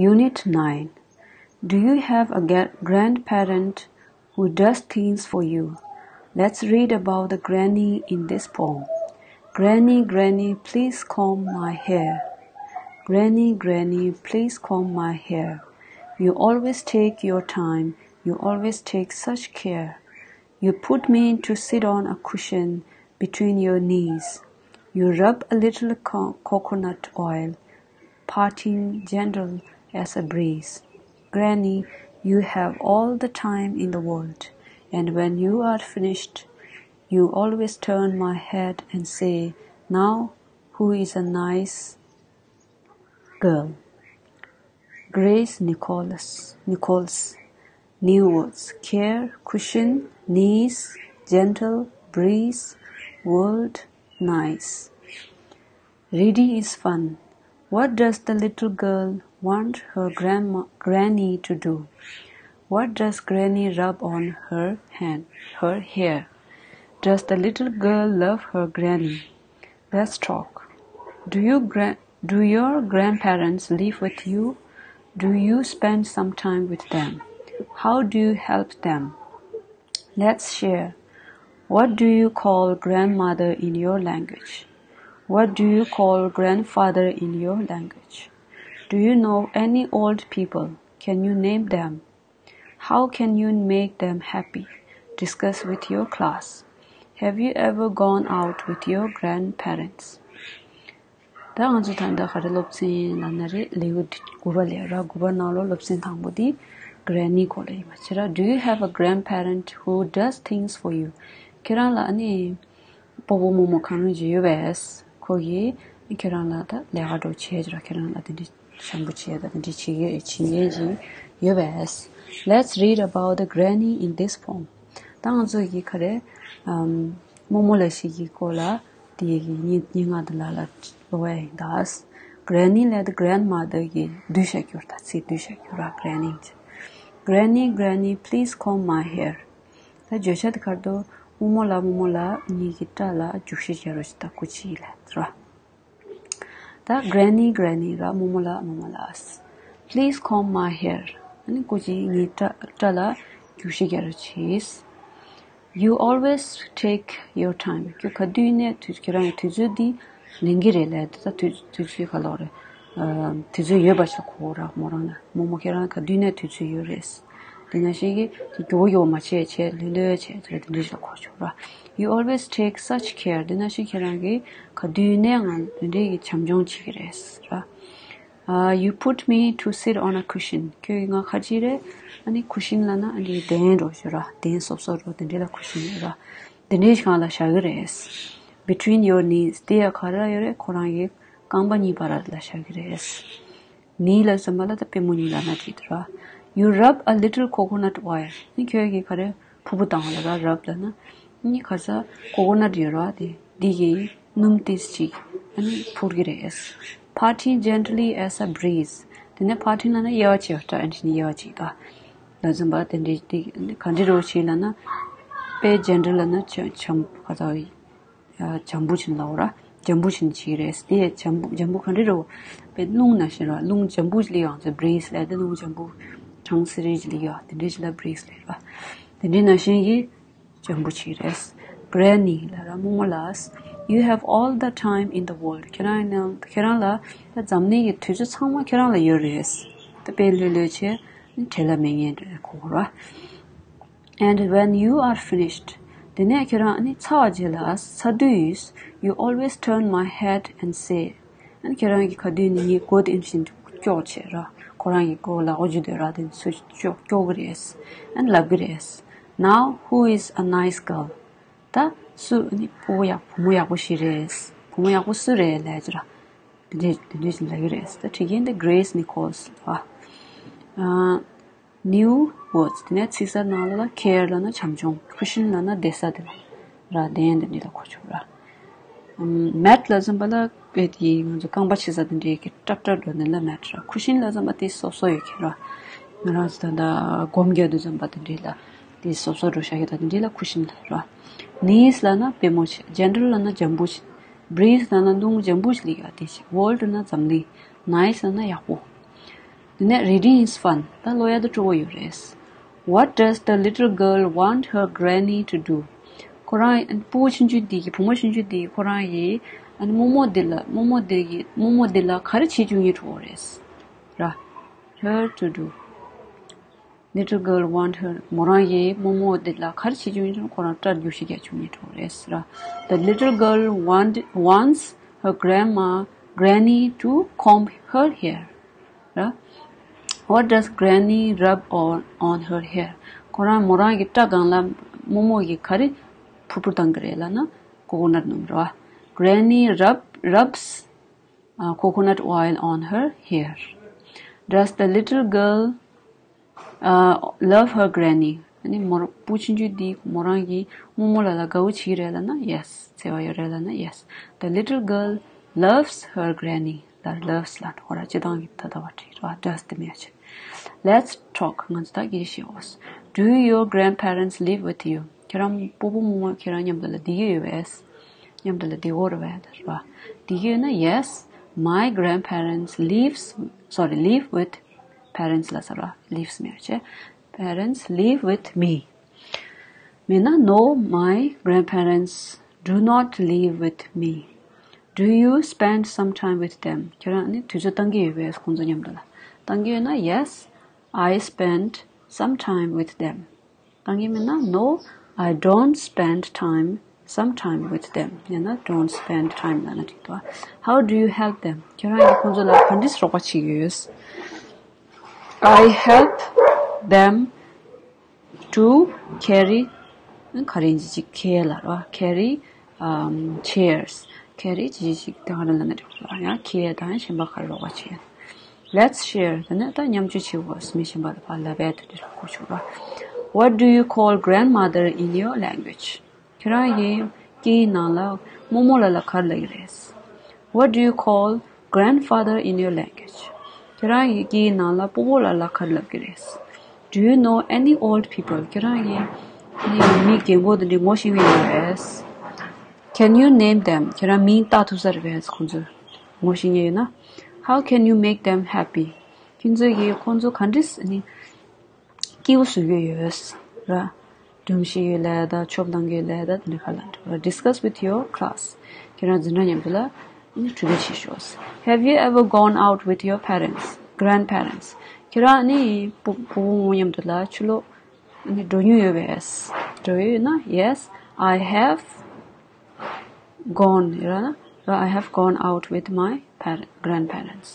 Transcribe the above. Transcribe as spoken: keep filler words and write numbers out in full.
Unit nine. Do you have a ga- grandparent who does things for you? Let's read about the granny in this poem. Granny, granny, please comb my hair. Granny, granny, please comb my hair. You always take your time, you always take such care. You put me to sit on a cushion between your knees. You rub a little co- coconut oil, parting gentle as a breeze. Granny, you have all the time in the world, and when you are finished, you always turn my head and say, "Now, who is a nice girl?" Grace Nichols, Nichols. New words: care, cushion, knees, gentle, breeze, world, nice. Reading is fun. What does the little girl want her grandma, granny to do? What does granny rub on her hand, her hair? Does the little girl love her granny? Let's talk. Do you gra- do your grandparents live with you? Do you spend some time with them? How do you help them? Let's share. What do you call grandmother in your language? What do you call grandfather in your language? Do you know any old people? Can you name them? How can you make them happy? Discuss with your class. Have you ever gone out with your grandparents? ད་ང་ཚོ་ད་ལྟ་ག་རེ་སློབ་ཚན་ལབ་ན་རེད། ལེའུ་དགུ་པ་ལས་ར། དགུ་པ་ནང་ལོགས་སློབ་ཚན་དང་པོ་འདི་granny སྐོར་ལ་ཡིན་པ་བྱས་ར། Do you have a grandparent who does things for you? ཁྱེད་རང་ལ་ཨ་ནི་སྤོ་བོ་རྨོ་མོ་གང་རུང་ཅིག་ཡོད་པས། ཁོ་གིས་ཁྱེད་རང་ལ་ད་ལས་ཀ་འདྲ་བྱས་ཀྱི་ར། ཁྱེད་རང་ལ་དེ་འདྲ་བྱམས་པོ་བྱས་ད་དེ་འདྲ་བྱེད་ཀྱི་རེད། བྱེད་མཁན་ཅིག་ཡོད་པས། Let's read about the granny in this poem. ད་ང་ཚོ་གི་ག་རེ། ཨམ། རྨོ་མོ་ལབ་ཤེས་ཀྱི་སྐོར་ལ་དེ་གི་སྙན་སྙན་ངག་འདི་ལ་ལ་ལོ་ཡ་ཡིན་ད། Granny ལབ་དུས་grandmother གི་བསྡུས་བཞག་རྒྱུ་རེད། ད་ཚིག་བསྡུས་བཞག་རྒྱུ་ར། Granny། Granny, granny, please comb my hair. ད་བརྗོད་བྱ་དེ་ག་རེ་འདུག་རྨོ་མོ་ལགས། རྨོ་མོ་ལགས། ངེད་ཀྱི་སྐྲ་ལ་རྒྱུག་ཤི་རྒྱག་རོགས་བྱེད་ད། སྐུ་མཁྱེན་ལབ་ར། ད་granny, granny ར། རྨོ་མོ་ལགས། རྨོ་མོ་ལགས། Please comb my hair. ཨ་ནི་སྐུ་མཁྱེན་ངའི་སྐྲ་སྐྲ་ལ་རྒྱུག་ཤི་རྒྱག་རོགས་བྱེད། You always take your time. ཁྱོད་ག་དུས་ནས་དུས་ཁྱེད་རང་གི་དུས་ཚོད་འདི་ལེན་གྱི་རེད་ལབ། ད་དུས་དུས་ཚོད་ག་ལོག་རེད། ཨ། དུས་ཚོད་ཡོད་པ་ཞིག་གོ་ར། མོ་རང་ལ། རྨོ་མོ་ཁྱེད་རང་ག་དུས་ནས་དུས་ཚོད་ཡོད་རེད། དེ་ནང་བཞིན་གྱི་དེ་མགྱོགས་པོ་མགྱོགས་པོ་མ་བྱེད། བྱས་ལྷོད་ལྷོད་བྱས་བྱས་དེ་འདྲ་ཞིག་ལ་གོ་ཆོག་ར། You always take such care. དེ་ནང་བཞིན་ཁྱེད་རང་གིས་ག་དུས་ནས་ང་དེ་འདྲའི་གི་བྱམས་སྐྱོང་བྱེད་ཀྱི་རེད་ར། Uh, you put me to sit on a cushion. ཁྱོད་ཀྱིས་ང་ག་རེ་བྱེད་རེད། ཨ་ནི་cushion ལབ་ན་ཨ་ནི་གདན་འདྲ་ཞིག་ར། གདན་སོབ་སོབ་འདྲ་དེ་འདྲ་ལ་cushion ལབ་ར། དེ་འདྲའི་སྒང་ལ་བཞག་གི་རེད། Between your knees. དེ་ཡང་ག་རེ་ལ་ཡོད་རེད། ཁོ་རང་གི་རྐང་པ་གཉིས་བར་ལ་བཞག་གི་རེད། Knee ལབ་ཙམ་པ་ལ་ད་པུས་མོ་གཉིས་ལབ་ན་འགྲིག་འདུག་ར། You rub a little coconut oil. ཨ་ནི་ཁྱོད་ཀྱིས་ག་རེ་ཕུར་བུ་བཏང་བ་ལ་ར། rub ལབ་ན། ཨ་ནི་ག་ས་coconut ཡོད་ར། དེ་འདི་གིས་སྣུམ་ཏོག་ཙམ་ཅིག་ཨ་ནི་ཕུར་གྱི་རེད། Parting gently as a breeze. དེ་ནས་parting ལབ་ན་དབྱེ་བ་ཕྱེ་བ་འདྲ། ཨ་ནི་དབྱེ་བ་ཕྱེ་ད། ལབ་ཙམ་པ་དེ་འདྲའི་དེ་ག་འདྲ་རོ་ཞིག་ལབ་ན། དཔེ་gentle ལབ་ན་བྱམས་བྱམས་ག་ས་བྱམས་པོ་ཅིག་ལབ་ར། འཇམ་པོ་ཅིག་བྱེད་ཀྱི་རེད། དེ་འཇམ་པོ་འཇམ་པོ་ག་འདྲ་རོ། དཔེ་རླུང་ནང་བཞིན་ར། རླུང་འཇམ་པོ་ཅིག་ལ་ཡོང་ཚེ་breeze ལབ། དེ་རླུང་འཇམ་པོ་གྲང་སི་རི་ཅིག་ལ་ཡོང་དེ་འདྲ་ཅིག་ལ་breeze ལབ་ར། དེ་འདྲའི་ནང་བཞིན་གྱི་འཇམ་པོ་ཅིག་རེད། Granny ལབ་ར། རྨོ་མོ་ལགས། You have all the time in the world. ཁྱེད་རང་ནང་ཁྱེད་རང་ལ་ད་འཛམ་གླིང་གི་དུས་ཚོད་ཚང་མ་ཁྱེད་རང་ལ་ཡོད་རེད། ད་དཔེ་ལྷོད་ལྷོད་བྱས་བྲེལ་བ་མེད་མཁན་རེད་གོ་ར། And when you are finished, དེ་ནས་ཁྱེད་རང་ནི་ཚར་བ་རྗེས་ལ་ཚར་དུས། You always turn my head and say, ཨ་ནི་ཁྱེད་རང་གིས་ག་དུས་ནས་ངའི་མགོ་དེ་ཨེམ་ཤིན་ཀྱོག་བྱེད་ར། ཁོ་རང་གི་མགོ་ལག་པ་འཇུ་དུས་ར། དེ་ཚོ་ཀྱོག་ཀྱོག་གི་རེད། ཨ་ནི་ལབ་གི་རེད། Now, who is a nice girl? ད་སུ་ནི་ཕྲུ་གུ་ཡག་བུ་མོ་ཡག་པོ་ཞིག་རེད། བུ་མོ་ཡག་པོ་སུ་རེད་ལབ་ཀྱི་ར། དེ་འདྲས་དེ་འདྲས་ལབ་ཀྱི་རེད། ད་དྲི་མཁན་དེ་Grace Nichols རེད་པ། ཨ། New words དེ་ནས་ཚིག་གསར་ནང་ལོགས་ལ་care ལབ་ན་བྱམས་སྐྱོང་། cushion ལབ་ན་བསྡད་ས་དེ་ལ་ར། གདན་དེ་འདྲ་ལ་གོ་ཆོག་ར། ཨམ། mat ལབ་ཙམ་པ་ལ་དཔེ་དེ་ང་ཚོ་རྐང་པ་ཕྱེ་ས་དེ་འདྲའི་གི་ཀྲབ་ཀྲབ་འགྲོ་ནི་ལ་mat ར། cushion ལབ་ཙམ་པ་དེ་སོབ་སོབ་ཡོད་མཁན་ར། ང་རང་ཚོ་ད་ལྟ་སྒོམ་རྒྱག་དུས་ཙམ་པ་དེ་འདྲའི་ལ་དེ་སོབ་སོབ་འགྲོ་བཞག་གི་ད་དེ་འདྲའི་ལ་cushion ལབ་ར། Nice ལབ་ན་དཔེ་མོ་ཆེ། Gentle ལབ་ན་འཇམ་པོ་ཆེ། Breeze ལབ་ན་རླུང་འཇམ་པོ་ཞིག་ལ་ཡོད་དེ་ཆེ། World ལབ་ན་འཛམ་གླིང་། Nice ལབ་ན་ཡག་པོ། དེ་ནས་reading is fun. ད་ཀློག་ཡག་ཏུ་སྤྲོ་བོ་ཡོད་རེད། What does the little girl want her granny to do? ཁོ་རང་སྤུ་གུ་ཆུང་ཆུང་འདི་གི་བུ་མོ་ཆུང་ཆུང་འདི་ཁོ་རང་གི་ཨ་ནི་རྨོ་མོ་འདི་ལ་རྨོ་མོ་འདི་གི་རྨོ་མོ་འདི་ལ་ག་རེ་བྱེད་བཅུག་སྙིང་བྲོ་བོ་རེད། ར། Her to do. Little girl want her མོ་རང་གི་རྨོ་མོ་འདི་ལ་ག་རེ་བྱེད་བཅུག་སྙིང་བྲོ་བོ། ཁོ་རང་སྐྲ་རྒྱུག་ཤིག་རྒྱག་བཅུག་སྙིང་བྲོ་བོ་རེད་ར། The little girl want, wants her grandma, granny to comb her hair. ར། What does granny rub on, on her hair? ཁོ་རང་མོ་རང་གི་སྐྲ་སྒང་ལ་རྨོ་མོ་གིས་ག་རེ་ཕུར་ཕུར་བཏང་གི་རེད་ལབ་ན། ཀོ་ཀོ་ནཊ་སྣུམ་རེད་བ། Granny rub, rubs uh, coconut oil on her hair. Does the little girl uh, love her granny? ཨ་ནི་མོ་རང་སྤུ་གུ་ཆུང་ཆུང་འདི་མོ་རང་གི་རྨོ་མོ་ལ་ལ་དགའ་བོ་བྱེད་ཀྱི་རེད་ལབ་ན་yes. བརྩེ་བ་ཡོད་རེད་ལབ་ན་yes. The little girl loves her granny. ལ་loves ལ་ཧོ་ར་སྤྱི་བཏང་གི་ད་ལྟ་བ་བྲིས་ར། does དེ་མེད་ཆེ། Let's talk. ང་ཚོ་ད་སྐད་ཆ་བཤད་འོ། Do your grandparents live with you? ཁྱེད་རང་སྤོ་བོ་རྨོ་མོ་ཁྱེད་རང་མཉམ་དུ་ལ་བསྡད་ཀྱི་ཡོད་པས། མཉམ་དུ་ལ་བསྡད་ཀྱི་ཡོད་རེད་པས་ར། བསྡད་ཀྱི་ཡོད་ན། Yes, my grandparents lives, sorry, live with parents ལ་ཟེར་བ། lives མེད་ཆེ། Parents live with me. མེད་ན། No, my grandparents do not live with me. Do you spend some time with them? ཁྱེད་རང་ནི་དུས་ཚོད་བཏང་གི་ཡོད་པས་ཁོང་ཚོ་མཉམ་དུ་ལ། བཏང་གི་ཡོད་ན། Yes, I spend some time with them. བཏང་གི་མེད་ན། No, I don't spend time, some time with them. ཡང་ན་don't spend time ལབ་ན་འགྲིག་འདུག How do you help them? ཁྱེད་རང་གིས་ཁོང་ཚོ་ལ་ག་འདྲས་རོགས་པ་བྱེད་ཀྱི་ཡོད། I help them to carry ག་རེ་ཡིན་ཅིག carry ལབ་ར། carry um, chairs. carry ཅིག་ཅིག་དེ་ག་རེ་ལབ་ན་འགྲིག་ར། ཡང་carry དང་གཞན་པ་ག་རེ་རོགས་པ་བྱེད། Let's share. དེ་ནས་ད་མཉམ་སྤྱོད་བྱེད་དགོས། མི་གཞན་པ་ལ་ཕར་ལབ་པའི་དེ་འདྲ་གོ་ཆོག་ར། What do you call grandmother in your language? ཁྱེད་རང་གི་སྐད་ཡིག་ནང་ལ་རྨོ་མོ་ལ་ལ་ག་རེ་ལབ་ཀྱི་རེད། What do you call grandfather in your language? ཁྱེད་རང་གི་སྐད་ཡིག་ནང་ལ་སྤོ་བོ་ལ་ལ་ག་རེ་ལབ་ཀྱི་རེད། Do you know any old people? ཁྱེད་རང་གི་ནི་མི་རྒན་པོ་དེ་འདྲ་ངོ་ཤེས་མཁན་ཡོད་རེད། Can you name them? ཁྱེད་རང་མིང་བཏགས་ཐུབ་ས་རེད་པས་ཁོང་ཚོ་ངོ་ཤེས་མཁན་ཡོད་ན། How can you make them happy? ཁྱེད་ཚོ་གིས་ཁོང་ཚོ་ག་འདྲས་ནི་སྐྱིད་པོ་བཟོ་གི་ཡོད་ར། སྒྲོམ་གཞི་ཡོད་ལས་ད་ཆོབ་བཏང་གི་ལས་ད་དེ་འདྲ་ག་ལ་འགྲོ་ར། Discuss with your class. ཁྱེད་རང་འཛིན་གྲྭ་མཉམ་དུ་ལ་ནི་གྲོས་བསྡུར་བྱེད་ཤོག Have you ever gone out with your parents, grandparents? ཁྱེད་རང་ནི་སྤོ་སྤོ་བོ་མཉམ་དུ་ལ་ཕྱི་ལོགས་ནི་འགྲོ་མྱོང་ཡོད་པས། འགྲོ་ཡོད་ན། Yes, I have gone. ར་ན་ར། I have gone out with my parent, grandparents.